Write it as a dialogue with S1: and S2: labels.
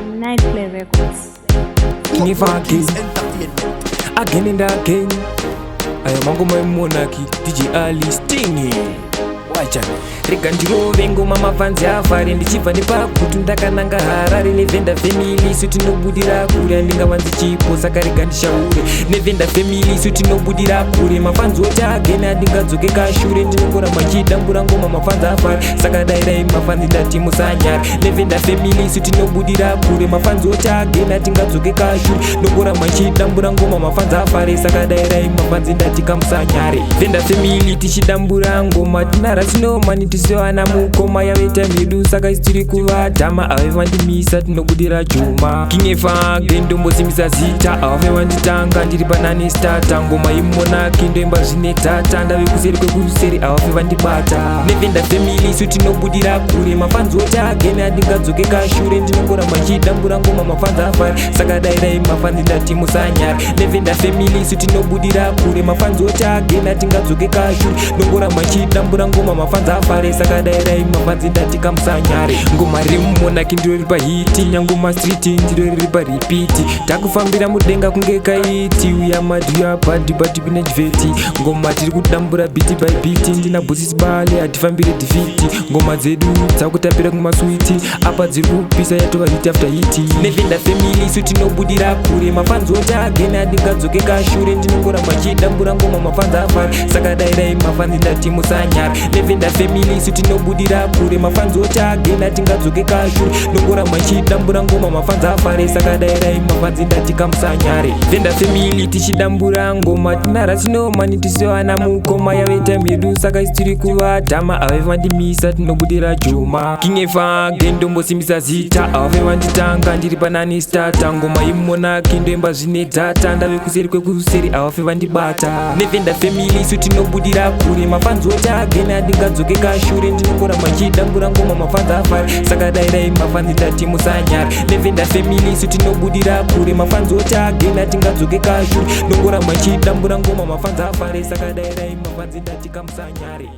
S1: Nightplay Records.
S2: King Funky
S3: Entertainment.
S2: Again and again. Aya mangoma emonaki DJ Ali Stingy. Wacha rega ndirove ngoma mafans afare ndichibva nepagutu ndakananga Harare nevhenda family isu tinobudira kure handingavanzi chipo saka rega ndishaure nevhenda family isu tinobudira kure mafans oti again handingadzoke kashure ndinongoramba chidambura ngoma mafans afare saka dairai mafans ndati musanyara nevhenda family isu tinobudira kure mafans oti again hatingadzoke kashure ndongoramba chidambura ngoma mafans afare saka dairai mafans ndati kamusanyare vhenda family tichidambura ngoma tinara tinomani tisevana mukoma yaveta medu saka isi tiri kuvadhama ave vandimisa tinobudira juma King Efage ndombosimisa zita ave vanditanga ndiri panani stata ngoma yemonaki ndoimba zvine tata ndave kuseri kwekuseri avafe vandibata nevhenda family isu tinobudira kure mafans oti again handingadzoke kashure ndinongoramba chidambura ngoma mafans afare saka dairai mafans ndati musanyara nevhenda family isu tinobudira kure mafans oti again hatingadzoke kashure ndongoramba chidambura ngoma mafans afare saka dairai mafans ndati kamusanyare ngoma remumonaki ndiro riri pahit nyangoma street ndiro riri parepeat takufambira mudenga kunge kaiti uya madhuya bhadhi bhadhi pinejveti ngoma tiri kudambura beat by beat ndina bhusisi bale hatifambire defeat ngoma dzedu dzakutapira kumaswiti apa dziri kupisa yatova hit after hit nevhenda family isu tinobudira kure mafans oti again handingadzoke kashure ndinongoramba chidambura ngoma mafans afare saka dairai mafans ndati musanyara nevhenda family isu tinobudira kure mafans oti again hatingadzoke kashure ndongoramba chidambura ngoma mafans afare saka dairai mafans ndati kamusanyare vhenda family tichidambura ngoma tinara tinomani tisevana mukoma yaveta medu saka isi tiri kuvadhama ave vandimisa tinobudira juma King Efage ndombosimbisa zita ave vanditanga ndiri panani stata ngoma yemonaki ndoimba zvine data ndave kuseri kwekuseri avafe vandibata nevhenda family isu tinobudira kure mafans oti again handingadzoke kashure ndinongoramba chidambura ngoma mafans afare saka dairai mafans ndati musanyara nevhenda family isu tinobudira kure mafans oti again hatingadzoke kashure ndongoramba chidambura ngoma mafans afare saka dairai mafans ndati kamusanyare.